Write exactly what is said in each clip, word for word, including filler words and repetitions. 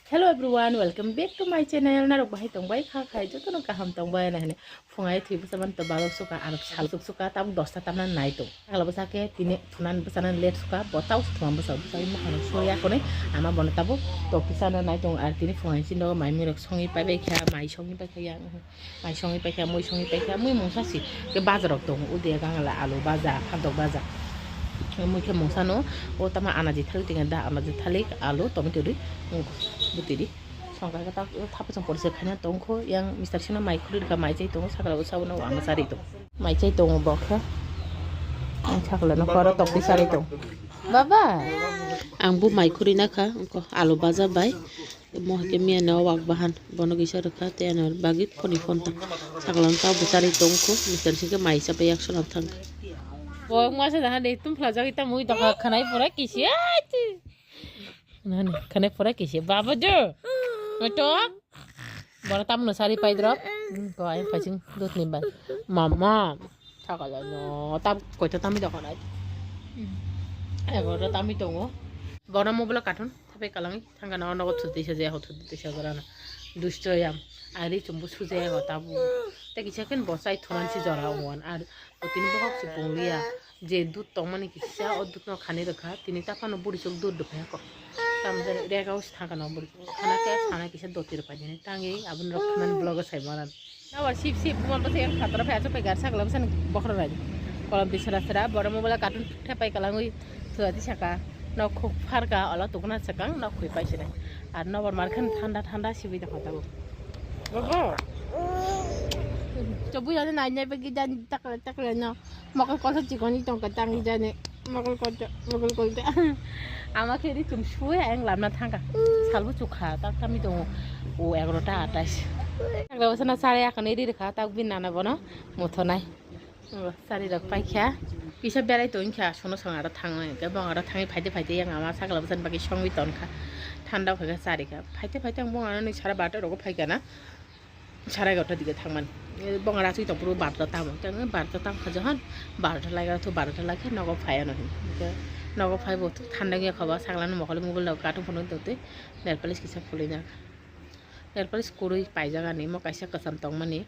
Hello everyone, welcome back to my channel. Narok bahai tongbai kha khai jotono kaham tongbai na hene. Phungai thwi bwsa man to balok suka arok sal suk suka tabuk dosta tamna nai tong. Agla bwsa khe tini thunan bwsa nan let suka bo tau thunan bwsa bwsa mo hano soya kone ama bono tabuk tokti sana nai tong ar tini phungai sin do mai mirok songi pai bai kha mai songi pai kha yang. Mai songi paikha, mui songi paikha, mui mungsa si. Ke bazar rok tongo, ude gangla, alu baja, phantok baja. Mui khe mungsa no, o tama anaji thalik tinga da, anaji thalik, alu, tomato ri, wngkha, bwtwi ri. Songkha khe tak, thapa chong porisa khaina tongkho, yang mister sino mai khuri rwkha, mai chai tongo, sakla o sabo no ama chari tongo. Mai chai tongo bo khe. Ang sakla no koro tokti chari tongo. Baba! Ang bo mai khuri nakha, wngkha alu baja bai. Mo hai khe miya no wak bahan bono kisa rwkha tei ano bagwi phone phone ta saklang ta bwcharwi tongkho mister singkhe mai chapai yak swnam thangkha. Bo masa daha de tum phlajak ita mui doka khanai pura kisi ai ti. Nani khanai pura kisi baba jo. Oto. Bono tamno sari pai drop. Ko ai phasing dut ni bai. Mama. Sakala no tam koita tamwi doka nai. Egorta tamwi tongo. Bono mobile carton thapai kalangwi. Thangkha no nogo thuti sa jaya ho thuti sa gorana. Dusto yam. Ari chumbu sujaya go tabu. Te kisa khen bo chai thunan si jora wan. Ar tini bohok si pungliya. Je dut tongmani kisa o dut no khani rwkha. Tini taphano buri chuk dut rwkha ko. Tam je rega usi thangkha no buri chuk. Khana khe sana kisa doti rwkha jani. Tangi abun rok thunan vlog o sai manan. Nawar sip sip bumal bwsa yang phataro phai achuk phai gar sakla bwsani bokhorok rai. Kolom di sera sera boro mobile carton thepai kalangwi thua di saka. Nok khuk pharka olo tukuna sakang nok khui pai sinai. Ar nobor markhan thanda thanda sibui tongkha tabuk. Bobo. Chobui jani nai nai bagi jani takla takla no. Mokol kosa chikoni tongkha tangi jani. Mokol koto, mokol koto. Ama khe ri chum sui ayang lamna thangkha. Salbo chukha tak tami tongo. O egarota atais. Takla bwsana sare akhani ri rwkha tak bin nana bono muthonai. Sari rok paikha. Kisa berai tongkha sono song aro thangnai. Ke bong aro thangwi phaide phaide yang ama sakla bwsani bagwi songwi tonkha. Thanda khaikha sari kha. Phaide phaide ang bong aro ni sara barta rogo phaikha na. Sara egarota dige thangmani. Bong aro asui tongphuru barta tamo. Tang barta tangkha johon. Barta lai aro barta lai khe nogo phai ano hin. Nogo phai bo thanda wngya khoba sakla ni mokol mobile rok katung phunuk tongtwi. Nail polish kisa khulina. Nail polish kwrwi paijak ani mo kaisa kwcham tongmani.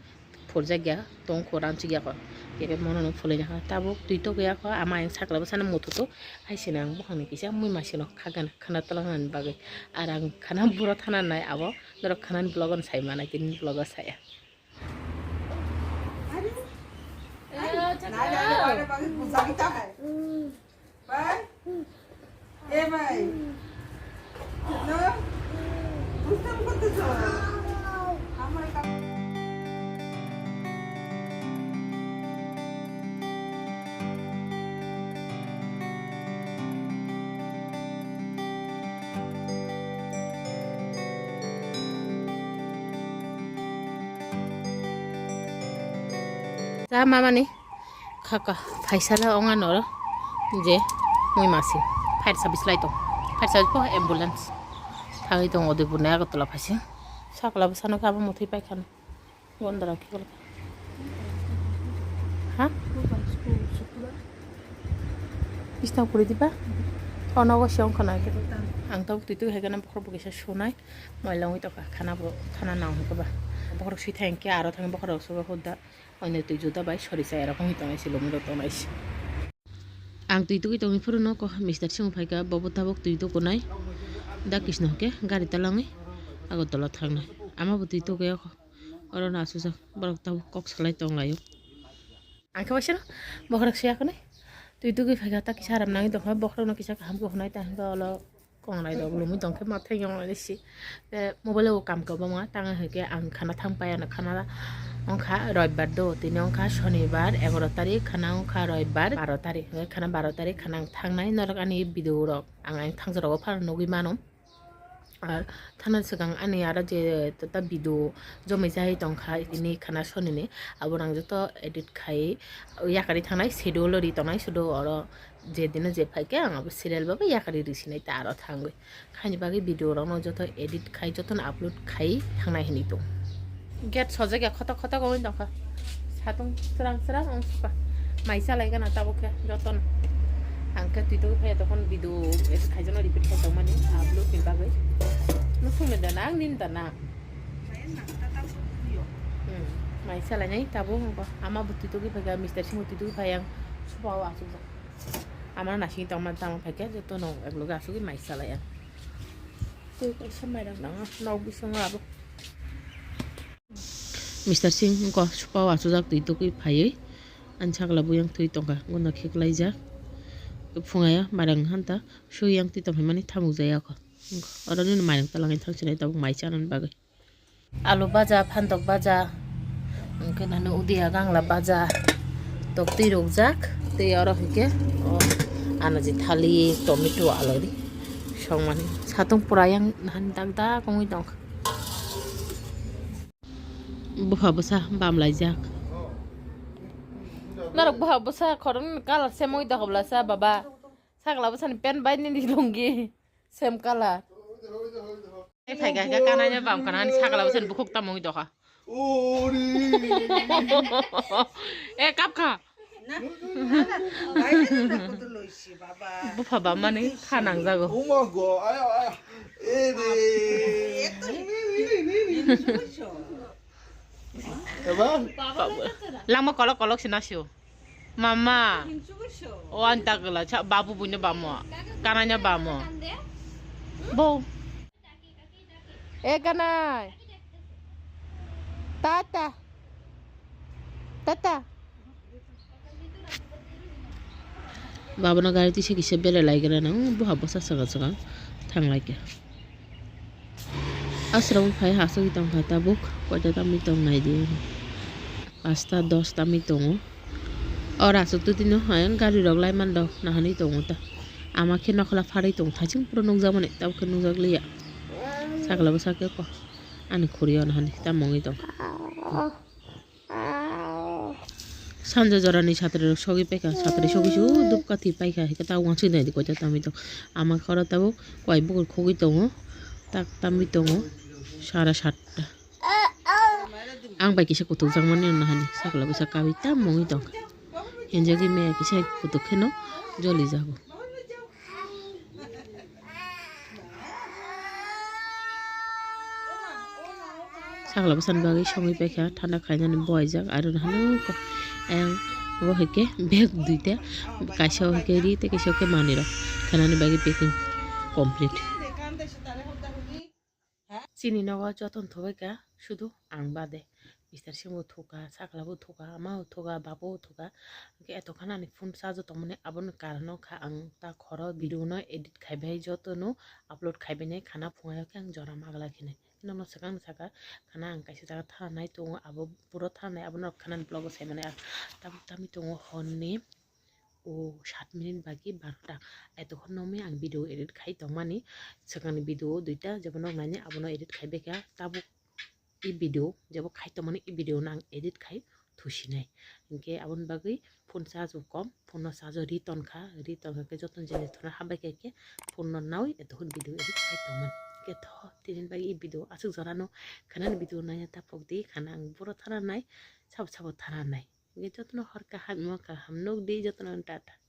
Phurjak ya tong kho ranchik ya kho. Kebe mono no phulai ya kha. Tabuk twi tok ya kho ama yang sakla bwsano muthuto. Hai sini ang bukhang ni kisa mui masi no khagana khana twlang nani bagwi. Ar ang khana buro thana nai abo norok khana ni vlog no sai manai tini vlog o saya. ভাই, এ ভাই, হ্যালো, বুঝতাম করতেছ? আমার কা- Cha mamani khaka phaisala onga noro je mui masi fire service lai tong fire service po ambulance thangwi tong Udaipur ni Agartala phaising sakla bwsano khe abo muthwi paikha no. Gonda rok khe ha? Bisna puri diba? O nogo se ongkha na. Ang tabuk twi twi hai gana bokhorok bo kisa sunai. Moila wngwi tongkha khana bo khana nang hwnkhe ba. Bokhorok swi thai hwnkhe aro thangwi bokhorok sugo hudda. Oino twi juda bai sori chaya rok wngwi tongnai se lomwi rok tongnai se. Ang twi tugwi tongwi phuru no ko mister sing phaikha bobo tabuk twi tukunai. Da Krishna hwnkhe gari talangwi Agartala thangnai. Ama bo twi tugwi o. Oro no aswk borok tabuk kok salai tong laio. Ang khe waisa bokhorok suya khwnwi twi tugwi phaikha ta kisa aram nangwi tongkha bokhorok no kisa kaham khe hwnwi ta hwnkhe olo kongnai rok lumwi tongkhe ma thang yong si mobile o kam kwbangma tang hwnkhe ang khana thang paiya no khana wngkha roibbar do tini wngkha sonibar egaroh tarik khana wngkha roibbar baro tarik hwnkhe khana baro tarik khana ang thangnai norok ani video rok ang ang thangsa rogo phano nugwi mano. Ar thana swkang ani aro je ta video jomai jai tongkha tini khana sonini abo rang joto edit khai yakarwi thangnai schedule ri tongnai sudo oro je dino je phaikhe ang abo serial bai yakarwi risinai ta aro thangwi khaini bagwi video rokno joto edit khai jotono upload khai thangnai hinwi tong. Gate sojak ya khotok khotok wngwi tongkha satung srang srang wng suka mai chalai gana tabuk khe jotono. Ang khe twi togwi phaiya, tokon video edit khaijano repeat khai tongmani upload ni bagwi. Nukung le da nang, nin da nang. Mai salai nai tabuk wngkha. Ama bo twi togwi phaikha, Mister Singh bo twi togwi phai, ang supa o asukjak. Ama nasing tongma tamo phaikha, joto no ekloge asugwi mai salai ang. Tei kaisa mairang nang nok bisingo abo. Mister Singh wngkha supa o asukjak twi togwi phaiwi. Ani sakla buyang twi tongkha, gono khiklaijak. Phungaio mairang hanta sui yang twi tongphaimani thamuk jaya kho. Oro nini mairang talangwi thang sinai tabuk mai chanani bagwi. Alu baja, phantok baja, hwnkhe nani udia gangla baja, tok twi rukjak, tei oro hwnkhe o anaji thali, tomato, alori songmani. Satung pura yang nahani dak dak wngwi tongkha. Bupha bwsa bam laijak. Norok bupha bwsa khoroknwi colour semwi dokoblasa baba. Sakla bwsani pant bai nini lungi same colour. Tei phaikha khe kananya bam kana ani sakla bwsani bukhuk tamo wngwi dokha. E kapkha. Bupha bamani kha nangjago. Lama kolok kolok se nasio. Mama. O ani takla cha babu buino bamo. Kananya bamo. Bo. E kanai. Tata. Tata. Babono gari tisa kisa bera lai gra nang, buha bwsa saka saka thang lai kha. Aswrang phai hasugwi tongkha tabuk, koita tamwi tong naidi. Pasta dos tamwi tongo. O rasuk tutino hai gari rok lai mandok nahanwi tongo ta. Ama khe nokhla pharwi tongo, thaichung puro nukjakmani tabuk khe nukjakliya. Sakla bwsa khe ko ani khuri o nahanwi tamo wngwi tong. Sanja jorani satri rok sogwi paikha, satri sogwi se o dupkathi paikha, hwnkhe ta uansuk naidi koita tamwi tong. Ama khoro tabuk kwai bukur khogwi tongo, tak tamwi tongo sara satta. Ang bai kisa kutukjakmani nahani sakla bwsa kawi tamo wngwi tongkha. Hinjagwi meya kisa kutuk kheno jolijago. Sakla bwsani bagwi songwi paikha, thanda khainani boijak, aro hanukkha. Ayang bo hai khe bag duita, kaisa o hai khe ri tei kaisa o khe manwi rok khanani bagwi packing complete. Chini nogo jotono thubaikha, sudu ang bade. Mister Singh bo thuka, sakla bo thuka, ama bo thuka, baba bo thuka. Hwnkhe eto khana ani phone charge o tongmani aboni karon wngkha ang ta khoro video no edit khaibai jotono upload khaibainai khana phungaio khe ang jora magla khinai. Nono swkang saka khana ang kaisa jaga thanai tongo, abo puro thanai abono khana vlog o saimani ah, tabuk tamwi tongo honni. O sat minute bagwi barota. Etokhon nokni ang video edit khai tongmani. Swkangni video o duita, jebono noknani abono edit khai baikha. Tabuk i video, jebo khai tongmani i video no ang edit khai thusinai. Hinkhe aboni bagwi phone charge bo kom, phone no charge o ri tonkha, ri tonkha khe jotono jeni thuna habai khe phone no nawi etokhon video edit khai tongmani. Hinkhe tho tini bagwi i video aswk jorano khanani video naiya ta pokdi khana ang boro thana nai sabo sabo thana nai. Hinkhe jotono hor kaham imo kaham nukdi jotono tata.